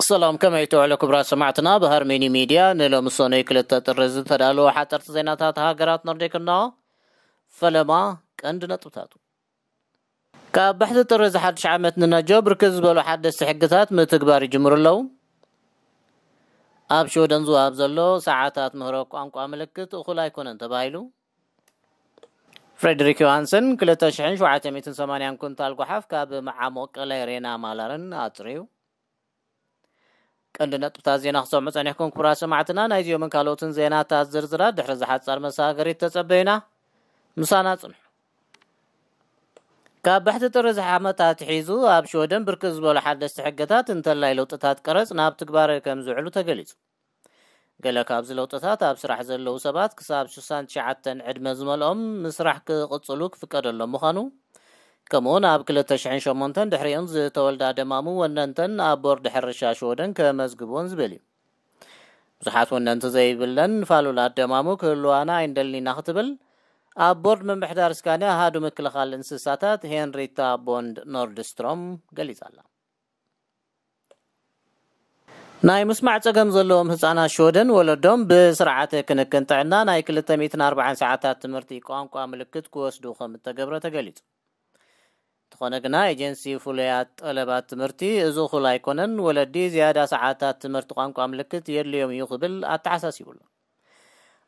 ሰላም፣ ከመይ ትውዕሉ ክቡራት ሰማዕትና? ብሃርሜኒ ሚድያ ንሎሚ ሰኑይ ክልተ ጥሪ ዝተዳለወ ሓፀርቲ ዜናታት ሃገራት ኖርዲክ እነሆ። ፈለማ ቀንዲ ነጥብታቱ። ካብ ባሕቲ ጥሪ እዚ ሓድሽ ዓመት ንነጆ ብርክት ዝበሉ ሓደስቲ ሕግታት ምትግባር ይጅምሩ ኣለዉ። ኣብ ሽወደን ዝወሃብ ዘሎ ሰዓታት ምህሮ ቋንቋ ምልክት እኹል ኣይኮነን ተባሂሉ። ፍሬድሪክ ዮሃንሰን ክልተ ሽሕን ሸውዓተ ሚእትን ሰማንያን ኩንታል ጓሓፍ ካብ መዓሙቕ ቀላይ ሬና ማላርን ኣጽርዩ። ቀንዲ ነጥብታት ዜና ክሰምዑ ጸኒሕኩም ክቡራት ሰማዕትና፣ ናይዚኦምን ካልኦትን ዜናታት ዝርዝራት ድሕሪ ዝሓጻር መሰጋገሪት ተጸበዩና። ምሳና ጽንሑ። ካብ ባሕቲ ጥሪ እዚ ዓመት ኣትሒዙ ኣብ ሽወደን ብርክት ዝበሉ ሓደስቲ ሕግታት እንተላይ ለውጥታት ቀረጽ ናብ ትግባረ ከም ዝውዕሉ ተገሊጹ። ገለ ካብዚ ለውጥታት ኣብ ስራሕ ዘለዉ ሰባት ክሳብ ሽሳን ትሽዓተን ዕድመ ዝመልኦም ምስራሕ ክቕጽሉ ክፍቀደሎም ምዃኑ፣ ከምኡውን ኣብ ክልተ ሽሕን ሸሞንተን ድሕሪኡን ዝተወልዳ ደማሙ ወነንተን ኣብ ቦርድ ሕርሻ ሽወደን ከመዝግብዎን ዝብል እዩ። ብዙሓት ወነንቲ ዘይብለን ፋሉላት ደማሙ ክህልዋና ኣይንደልኒና ክትብል ኣብ ቦርድ ምምሕዳር ስካንያ ኣሃዱ ምክልኻል እንስሳታት ሄንሪታ ቦንድ ኖርድስትሮም ገሊጻ ኣላ። ናይ ምስማዕ ጸገም ዘለዎም ህጻናት ሽወደን ወለዶም ብስርዓተ ክንክን ጥዕና ናይ ክልተ ሚእትን ኣርባዓን ሰዓታት ትምህርቲ ቋንቋ ምልክት ክወስዱ ከም እተገብረ ተገሊጹ። እንተኾነ ግና ኤጀንሲ ፍሉያት ጠለባት ትምህርቲ እዚ እኹል ኣይኮነን፣ ወለዲ ዝያዳ ሰዓታት ትምህርቲ ቋንቋ ምልክት የድልዮም እዩ ክብል ኣተሓሳሲቡ ኣሎ።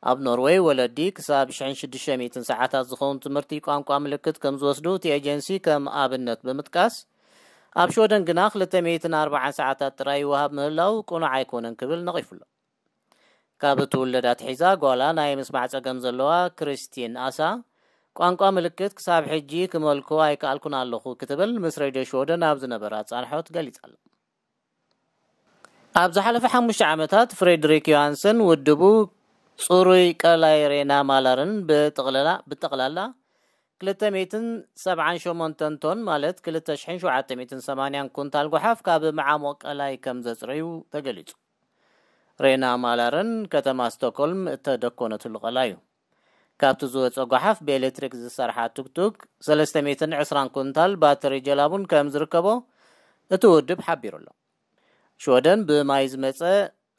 ኣብ ኖርወይ ወለዲ ክሳብ ሽሕን ሽዱሽተ ሚእትን ሰዓታት ዝኸውን ትምህርቲ ቋንቋ ምልክት ከም ዝወስዱ እቲ ኤጀንሲ ከም ኣብነት ብምጥቃስ፣ ኣብ ሽወደን ግና ክልተ ሚእትን ኣርባዓን ሰዓታት ጥራይ ይወሃብ ምህላው ቅኑዕ ኣይኮነን ክብል ነቒፉ ኣሎ። ካብ እቲ ውልደት ኣትሒዛ ጓላ ናይ ምስማዕ ጸገም ዘለዋ ክርስቲን ኣሳ፣ ቋንቋ ምልክት ክሳብ ሕጂ ክመልኮ ኣይከኣልኩን ኣለኹ ክትብል ምስ ሬድዮ ሽወደን ኣብ ዝነበራ ጻንሖት ገሊጻ ኣላ። ኣብ ዝሓለፈ ሓሙሽተ ዓመታት ፍሬድሪክ ዮሃንሰን ውድቡ ጽሩይ ቀላይ ሬና ማላርን ብጥቕለላ-፣ ብጠቕላላ ክልተ ሚእትን ሰብዓን ሸሞንተን ቶን፣ ማለት ክልተ ሽሕን ሸውዓተ ሚእትን ሰማንያን ኩንታል ጓሓፍ ካብ መዓሙቕ ቀላይ ከም ዘጽረዩ ተገሊጹ። ሬና ማላርን ከተማ ስቶክሆልም እተደኮነትሉ ቀላይ እዩ። ካብቲ ዝወጸ ጓሓፍ ብኤሌክትሪክ ዝሰርሓ ቱክቱክ፣ ሰለስተ ሚእትን ዕስራን ኩንታል ባትሪ ጀላቡን ከም ዝርከቦ እቲ ውድብ ሓቢሩ ኣሎ። ሽወደን ብማይ ዝመጸ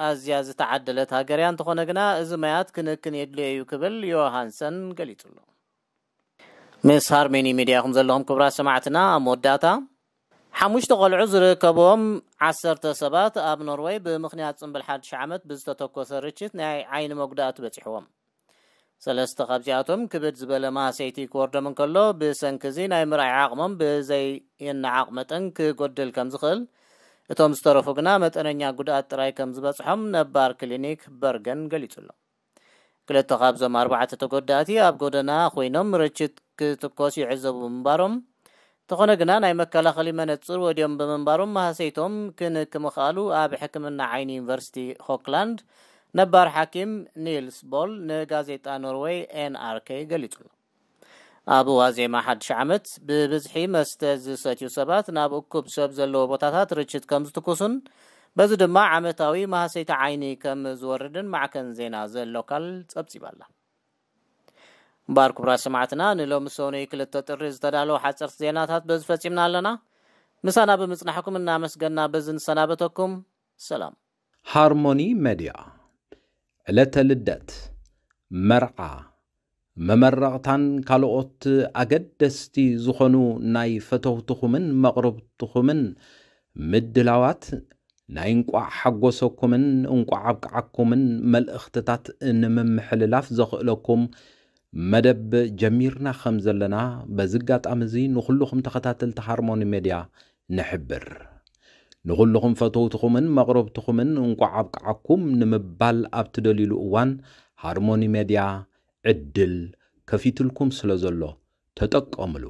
ኣዝያ ዝተዓደለት ሃገር እያ፣ እንተኾነ ግና እዚ ማያት ክንክን የድልዮ እዩ ክብል ዮሃንሰን ገሊጹ ኣሎ። ምስ ሃርሜኒ ሚድያ ኢኹም ዘለኹም ክቡራት ሰማዕትና። ኣብ መወዳእታ፣ ሓሙሽተ ቆልዑ ዝርከብዎም ዓሰርተ ሰባት ኣብ ኖርወይ ብምኽንያት ጽምብል ሓድሽ ዓመት ብዝተተኮሰ ርችት ናይ ዓይኒ መጉዳእቲ በጺሕዎም። ሰለስተ ካብዚኣቶም ክብድ ዝበለ ማህሰይቲ ክወርዶም እንከሎ፣ ብሰንኪ እዚ ናይ ምርኣይ ዓቕሞም ብዘየነዓቕ መጠን ክጎድል ከም ዝኽእል፣ እቶም ዝተረፉ ግና መጠነኛ ጉድኣት ጥራይ ከም ዝበጽሖም ነባር ክሊኒክ በርገን ገሊጹ ኣሎ። ክልተ ካብዞም ኣርባዕተ ተጎዳእቲ ኣብ ጎደና ኮይኖም ርችት ክትኮስ ይዕዘቡ ምንባሮም፣ እንተኾነ ግና ናይ መከላኸሊ መነጽር ወዲዮም ብምንባሮም ማህሰይቶም ክንክ ምኽኣሉ ኣብ ሕክምና ዓይኒ ዩኒቨርሲቲ ሆክላንድ ነባር ሓኪም ኒልስ ቦል ንጋዜጣ ኖርወይ ኤን ኣር ኬ ገሊጹ ኣሎ። ኣብ ዋዜማ ሓድሽ ዓመት ብብዝሒ መስተ ዝሰትዩ ሰባት ናብ እኩብ ሰብ ዘለዎ ቦታታት ርችት ከም ዝትኩሱን በዚ ድማ ዓመታዊ ማህሰይቲ ዓይኒ ከም ዝወርድን ማዕከን ዜና ዘ ሎካል ጸብጺባ ኣላ። እምበኣር ክቡራት ሰማዕትና፣ ንሎሚ ሰኑይ ክልተ ጥሪ ዝተዳለወ ሓጸርቲ ዜናታት በዚ ፈጺምና ኣለና። ምሳና ብምጽናሕኩም እናመስገና በዚ ንሰናበተኩም። ሰላም። ሃርሞኒ ሜድያ፣ ዕለተ ልደት፣ መርዓ፣ መመረቕታን ካልኦት ኣገደስቲ ዝኾኑ ናይ ፈተውትኹምን መቕርብትኹምን ምድላዋት ናይ እንቋዕ ሓጎሰኩምን እንቋዕ ኣብቅዓኩምን መልእኽትታት ንምምሕልላፍ ዘኽእለኩም መደብ ጀሚርና ከም ዘለና በዚ ኣጋጣሚ እዚ ንኹልኹም ተኸታተልቲ ሃርሞኒ ሜድያ ንሕብር። ንኹልኹም ፈተውትኹምን መቕረብትኹምን እንቋዕ ኣብቅዓኩም ንምባል ኣብ ትደልዩሉ እዋን ሃርሞኒ ሜድያ ዕድል ከፊትልኩም ስለ ዘሎ ተጠቀምሉ።